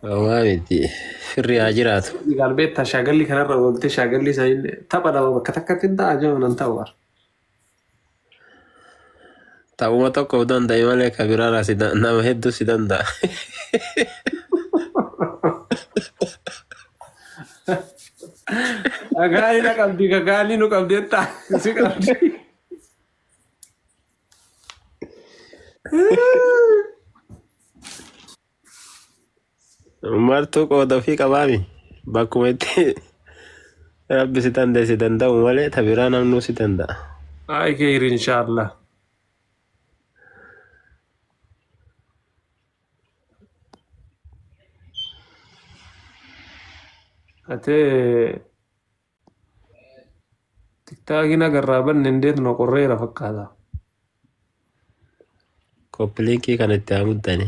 Homaa miti. Firri haa jiraatu. Galbeetta shaagalli kanarra oolte shaagalli isaanii tapha lama bakka takkatti hin ta'a jiru nan ta'u. Taphuma tokko of danda'i malee ka biraarraa si nama hedduu si danda'a. Gagaanii na qabdi gagaanii nu qabdi jettaa si qabdi. Martuu qooda ofii qabaami. Bakkuma itti rabbi si danda'e si danda'u malee ta biraa namnuu si danda'a. Ay keeri inshaallah. Atee tiktaakiin agarraa banne indeet nu qorreera fakkaata. Koppiliinkii kana itti haa muddani.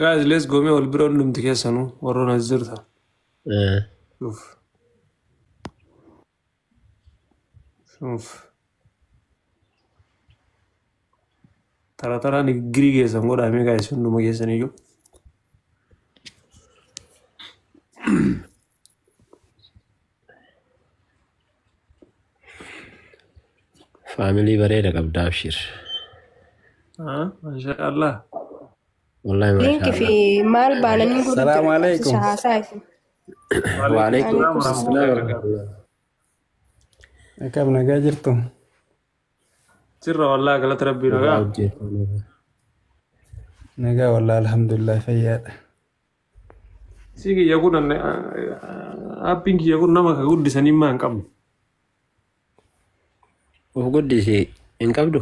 Guys, let's go mee wal bira hundumti keessanuu warroon as jirtan. Uf. Uf. Tara taraan girii keessan godhaa mee guys hunduma keessaniyyuu. Faamilii bareeda qabda abshir. Ah, masha Allah. Wallahi Link masha fi Allah. maal baananii godhu Salaamu jira alaikum. qabsisha haasaa isin. Waalaikum Alaikum salaam salaam. wa rahmatullah. Akkam nagaa jirtu? Sirra wallahi galata rabbii Nagaa nagaa. hojjetu. Nagaa wallaahi alhamdulillah fayyaadha. Si kiyya kun aappiin kiyya kun nama ka guddisanii maa hin qabnu. Of guddisi hin qabdu?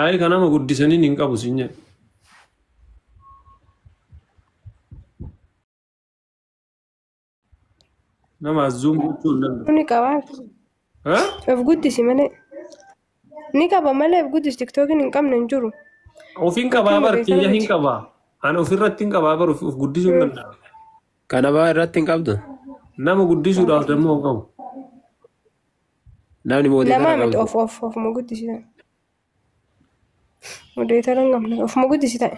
Ayi ka nama guddisanii hin qabu siin jedhe. Nama azzuun gochuu hin danda'u. Ni qaba. Ha? Of guddisi malee. Ni qaba malee of guddisi tiktookiin hin qabne hin jiru. Ofiin qabaa Fakkii bar kiyya modereetara hin miti. qabaa. Ani ofirratti hin qabaa bar of guddisuu hin danda'u. Kana baa irratti hin qabdu? Nama guddisuudhaaf dammoo hin qabu. Namni moodeetara Namaa miti qabdu. of of ofuma guddisi ta'e. Modereetara hin qabne ofuma guddisi ta'e.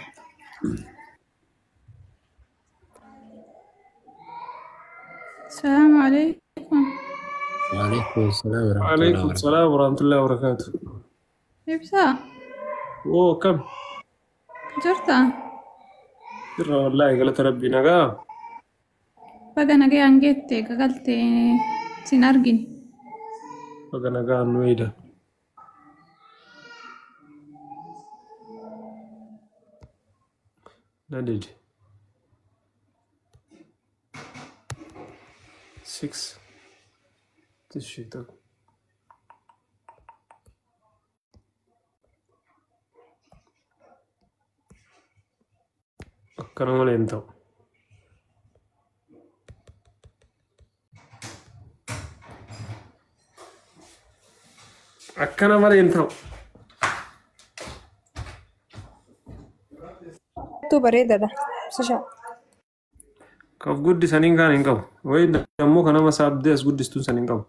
Salaamu alaikum. Waalaikum salaam wa rahmatullahi wa Waalaikum barakatuh. salaam wa rahmatullahi wa barakatuh. Ibsaa Oo akkam? jirta? Sirra wallahi galata rabbii nagaa. Baga nagayaan geette gagaltee sin argine. Baga nagaan nu eeda. Na dide. Six. Tishii tokko. Akkana malee hin ta'u. Akkana malee hin ta'u. Tu bareedaadha. Sisha. Ka of guddisaniin kaan hin qabu. Wayi dammoo ka nama saabdee as guddistuun san hin qabu.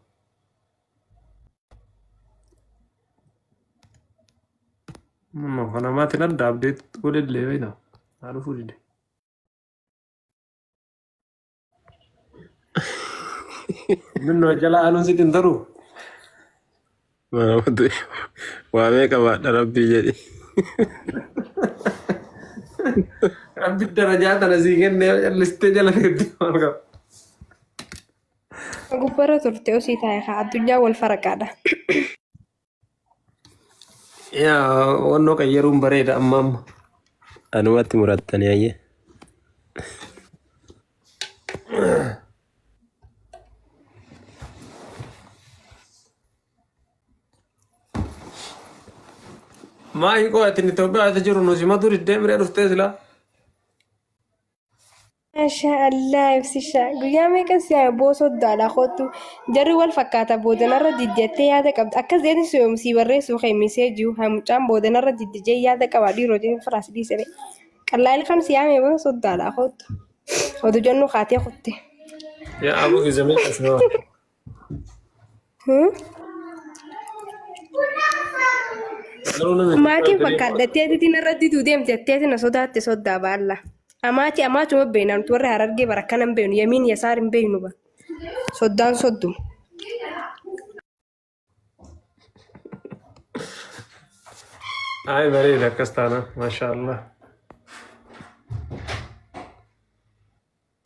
Amma ka namaatiin adda abdeet godhellee beektaa. Haa dhufuu dide. Minnoo jala aanuun sitti hin taruu. Waa meeqa baadha rabbii jedhi. Rabbi darajaa tana sii kennee callistee jala deemte maal qaba. Gubbarra turte osii taa'e haa addunyaa wal faraqaadha. Yaa wannoo qayyaruun bareeda amma amma. Anumatti murattanii ayyee. Maa hiikoo ati Itoophiyaa jiru nu simatu diddee miree dhuftee silaa. Maashaa Allah ibsisha. Guyyaa meeqa si boosoddaadha kootu. Jarri wal fakkaata boodanarra diddiyattee yaada qabda. Akkas jedhani si yoomsii barreessuu kee miseejii haa mucaan boodanarra diddijee yaada qaba dhiiroo jedhee firaas dhiisere. Qallaa'il kan si yaame boosoddaadha kootu. Oduu jennu kaatee kutte. Yaa aboo gizamee qasnaa. Garuu namni Maatiin fakkaaddatteetitti narra diduu deemte jetteeti na sodaatte soddaa baalla. Amaati amaatuma beekna nuti warri harargee bara akkana hin beeknu yamiin yasaar hin beeknu bara. Soddaan sodduma. Ay bareeda akkas taana maashaallah.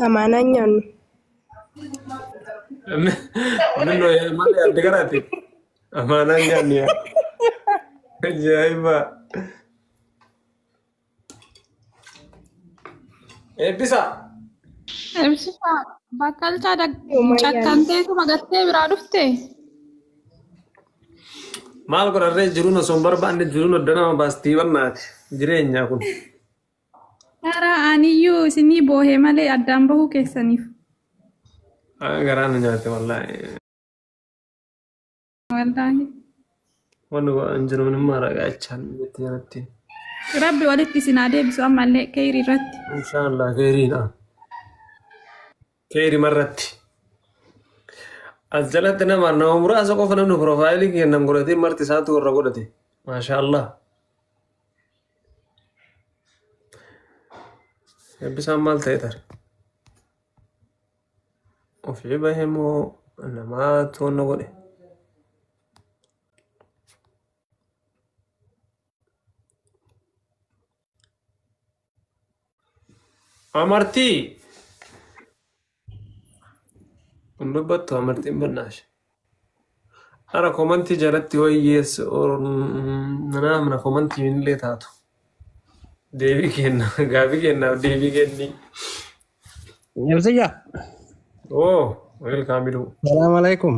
Amaanaan nyaannu. Minno maal yaadde garaati? Amaanaan nyaanni yaa. Ajaa'iba. Eebbisa. Ibsishaa bakkalchaa Uumaa yaaddu. cakkanteetuma gattee biraa dhufte. Maal godharree jiruun osoo hin barbaanne jiruun odda nama baastii barnaati. Jireenya kun. Karaa aniyyuu isinii boohee malee addaan bahuu keessaniif. Garaa na nyaate wallaahi. Wallaahi. Wanni hin jiru minimmaa ragaa jechaan jetti jalatti. Rabbi walitti isin haa deebisu ammallee keeyrii irratti. Inshaallah keeriidha. Keeri marratti. As jalatti nama nama muraasa qofa namni piroofaayilii kennan godhatee marti isaatu warra godhate. Maashaallah. Eebbisaan maal ta'e tare? Ofii bahee moo namaatu wanna godhe? Amartii! Kun dubbattu amartiin bannaashe. Ara komantii jalatti wayyees mana komantii illee taatu. Deebii kenna gaafii kennaaf deebii kenni. Ibsija. Oo welcome Iluu. Salaam alaikum.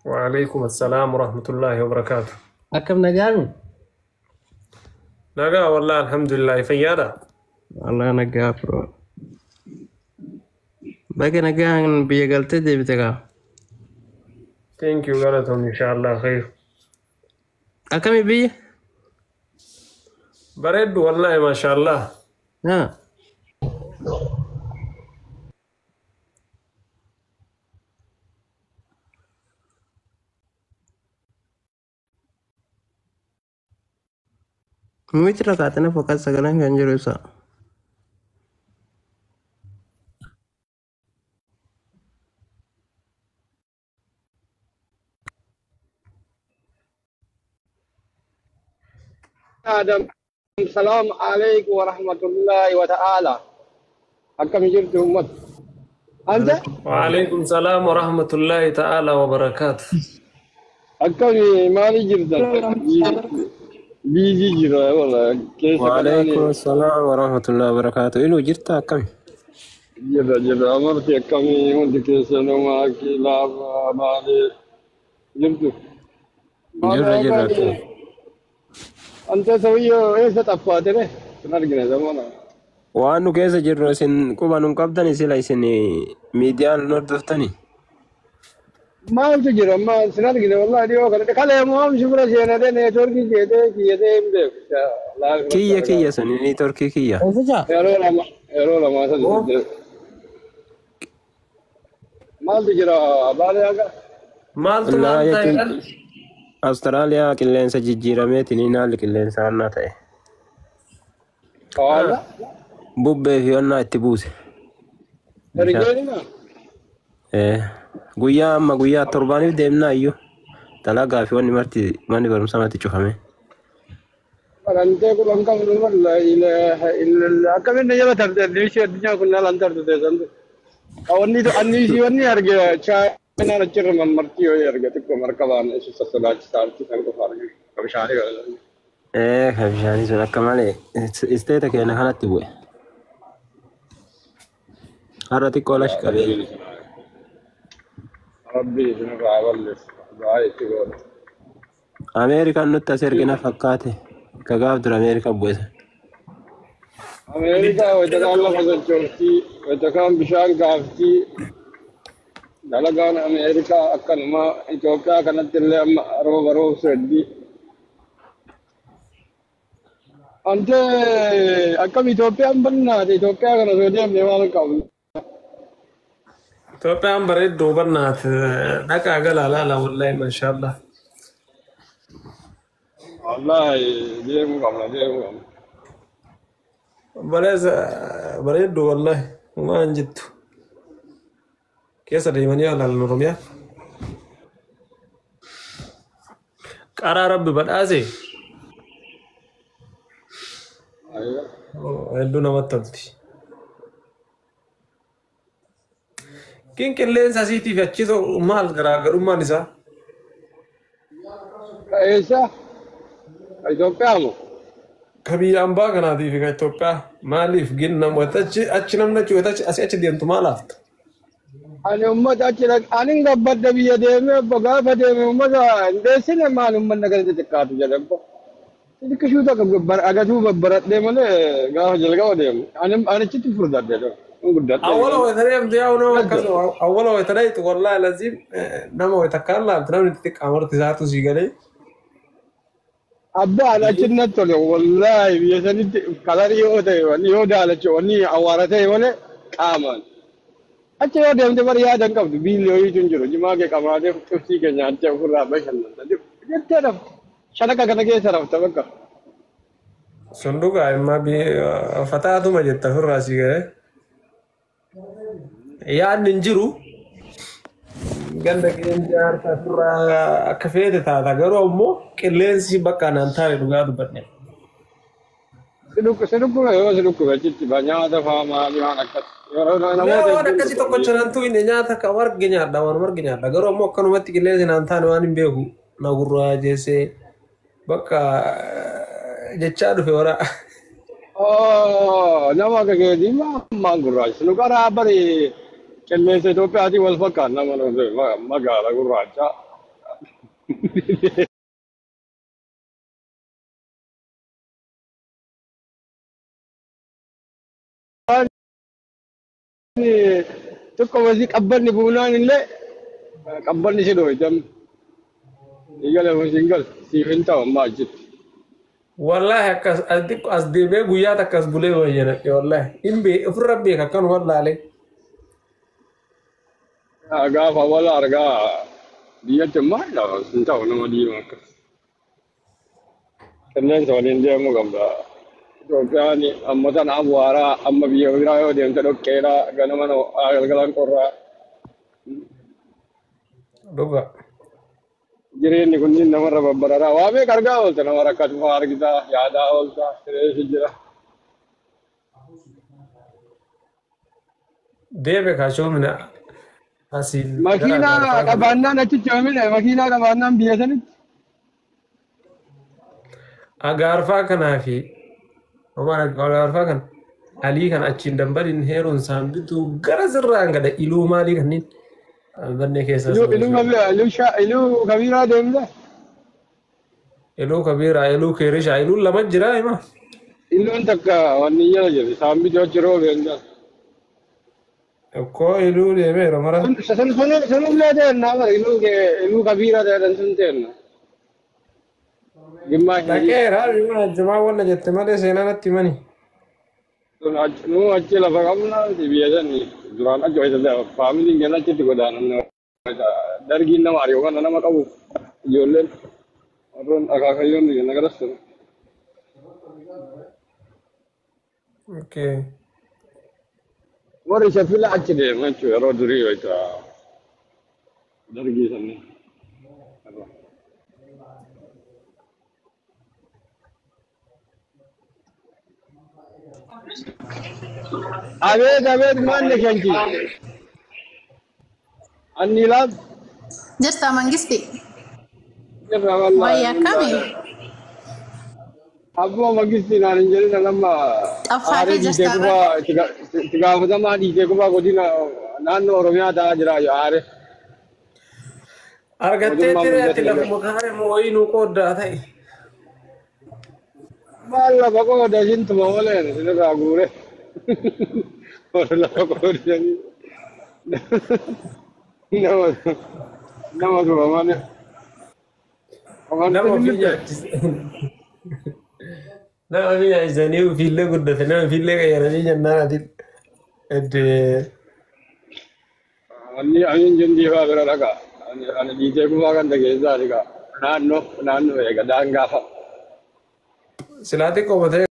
Waalaikum assalaam warahmatullaahi wabarakaatu. Akkam nagaami? Nagaa wallaahi alhamdulillahi fayyaadha. Allah nagaa bro. Baga nagaan biyya galtee deebite kaa. Thank you galatoom inshaallah khayr. Akkami biyya? Bareeddu wallaahi maashaallah. Haa. Mumichi rakkaatana fakkaata sagaleen kan jiru ibsa. آدم السلام عليكم ورحمة الله وتعالى. أكم جرت أمت أنت؟ Waalaikum salaam warahmatullaahi ta'ala wabarakaatu. أكم مالي جرت بيجي جرا والله كيف وعليكم كناني السلام ورحمة الله وبركاته. إنو جرتا كم؟ جرا جرا أمرت أكم وأنت كيف نومك لا مالي جرت جرا ماذا جرا كان أنت سويه إيش تفاتره نرجع زمانا Waan nu keessa jirru isin quba nun qabdani sila isin miidiyaan nu hordoftani. Maaltu jira amma sin argine wallahi dhiyoo kana kalee moom shubra seenatee neetworkii jeetee kiyyatee hin beeku. Kiyya kiyya sun neetworkii kiyya. Ibsija. Yeroo lama sadi saddeet. Maaltu jira baalee haga? Maaltu maal Wallaahi ta'e jechuun dha? Awustiraaliyaa qilleensa jijjiirameetiin haalli qilleensa hannaa ta'e. Haala? Bubbee fi onnaa itti buuse. Bishaan. Ergeenima? Guyyaa amma guyyaa torbaaniif deemnaa iyyuu dalagaa fi wanni marti manni barumsaa marti cufame. Barantee quban qabnu la ilaaha illallah. Akkamiin jala tarte diishii addunyaa kun lalaan tarte teessantu. Wanni anniisii wanni arge chaayinaan achirra mammartii yoo arge xiqqoo markabaan isa sossobaachisaa achi kan qofa arge. Bishaanii godhatan. Kan bishaanii sun akka malee isteeta keenya kanatti bu'e. Har'a xiqqoo lash qabee. Rabbi isinirraa balleessu. Du'aa itti goona. Ameerikaan nutti as ergina fakkaate. Ka gaaf dura Ameerikaan bu'e. Ameerikaa wayitakaan lafa sochooftii, wayitakaan bishaan gaaftii, dalagaan Ameerikaa akkanuma Itoophiyaa kanatti illee amma rooba roobsu heddii. Ante akkam Itoophiyaan bannaate Itoophiyaa kana osoo deemne maal qabna? Itoophiyaan bareedduu barnaat dhaqaa galaa laala wallaahi maashaallah. Wallaahi deemuu qabna deemuu qabna. Baleessa bareeddu wallaahi waan jettu. Keessa deemanii ilaalan Oromiyaa. Qaraa rabbi badhaase hedduu namatti tolti. Kin qilleensa asiitii fi achi maal garaagarummaan isaa? Eessa? Itoophiyaa moo? Ka biyya ambaa kanaatii fi ka Itoophiyaa maaliif gin namoota achi namni achi wayita asii achi deemtu maal hafta? Ani uummata achi ani gabbadda biyya deemee obbo gaafa deeme uummata hin deessine maal uummanni gara xixiqqaatu jedhe obbo. Xixiqqishuu takka agatuu babbaradhee malee gaafa jalqaba deemu. Ani achitti furdadhe hin guddadhe. Awwala wayita deemtu yaa nama akkasuma awwala wayita deemtu wallaahi laziim nama wayita akkaan laaltu namni xixiqqaa marti isaatu sii galee. Abbaan achi natti tole wallaahi biyya sanitti kalarii yoo ta'e wanni yoo daalache wanni awwaara ta'e malee qaamaan. Achi yoo deemte bari yaada hin qabdu biilli ho'iitu hin jiru jimaa kee qamaatee xibsii kee nyaattee ofirraa bashannanta jettee rafta. Shalaqa kana keessa rafta bakka. Sunduqa imma fataatuma jetta ofirraa sii galee. Yaadni hin jiru. Ganda keenya jaarsa ofirraa akka feete taata garuu ammoo qilleensi bakka naan taane dhugaa dubbadhe. Si dhukkube yoo si dhukkube achitti nyaata faa maali waan akkas. Namoota Waan akkasii tokkocha naan tuqne nyaata akka margi nyaadha waan margi nyaadha garuu ammoo akkanumatti qilleensi naan taane waan hin beeku na gurraajeessee bakka jechaa dhufe wara. Nama akka keetii maan gurraacha. Nu karaa bari qilleensa Itoophiyaatiin wal fakkaata nama magaala gurraacha. Tokko wasi qabbanni buunaan illee qabbanni si dhoytan. Igale hin gal siif hin ta'u amma achitti. Wallaahi akkas as deemee guyyaa takka as bulee wayyanadhe wallaahi hin bee ofirra beeka akkanuma laalee. Gaafa wala argaa biyyatti maal lafa hin ta'u nama diimaa akkas. Qilleensa waliin deemuu qabda. Itoophiyaan amma tana awwaaraa amma biyya biraa yoo deemte dhoqqeedhaa ganama galgalaan qorraa. Dhuga. Jireenyi kunniin namarra babbararaa waa meeqa argaa oolta nama rakkatu fa'aa argitaa yaadaa oolta sireessi jira. Deeme kaashoomina asiin gara Makiinaa gaarfaa kana. qabaannaan achitti oomine makiinaa qabaannaan biyya sanitti. Agaarfaa kanaa fi agaarfaa kana alii kan achiin dambaliin heeruun isaan bituu gara sirraan gada iluu maalii kanneen bannee keessa Iluu iluu iluu kabiraa deemte. Iluu kabiraa iluu keerishaa iluun lama jira hima. Iluun takka wanni jala jirti isaan bituu achi roobeen jala. Ekkoo iluu deemeera mara. Sun sunillee teenna bara iluu iluu kabiraa ta'an sun teenna. Gimmaa Dhaqeera jimaa wanna jette malee seenaa natti himani. Nu achi lafa qabna biyya sani duraan achi wayita faamiliin keenya achitti godaanan dargiin nama ari'u kana nama qabu ijoolleen warroon akaakayyoon keenya garas ture. Okay. Warri shafila achi deema jechuudha yeroo durii wayita dargii sanii. Abeet abeet maanni keenki. Anni laaf Jirta mangisti. jirra wallaahi. Wayya akkami? Abbuma mangistii naan hin jedhin nama Xaffaatee aaree dhiitee jirta kubaa itti gaafatamaa dhiitee kubaa godina naannoo Oromiyaa ta'aa jira aaree. Argattee Mootummaan tiree ati mul'atu jira. lafuma kaane moo'ii nu qooddaa ta'e. Maal lafa qooda ishintuma malee isinirraa guure. Warra lafa qoodanii nama nama tuma malee. Nama ofii nyaachise. Nama ofii nyaachisanii ofiillee guddate nama ofiillee qayyaranii jennaan ati iddee Ani ani jendii fa'aa bira dhaqa. Ani dhiitee kubaa kan dhageessaa dhiqa. Naannoo naannoo eega daangaa fa'a. Silaa xiqqoo ta'e.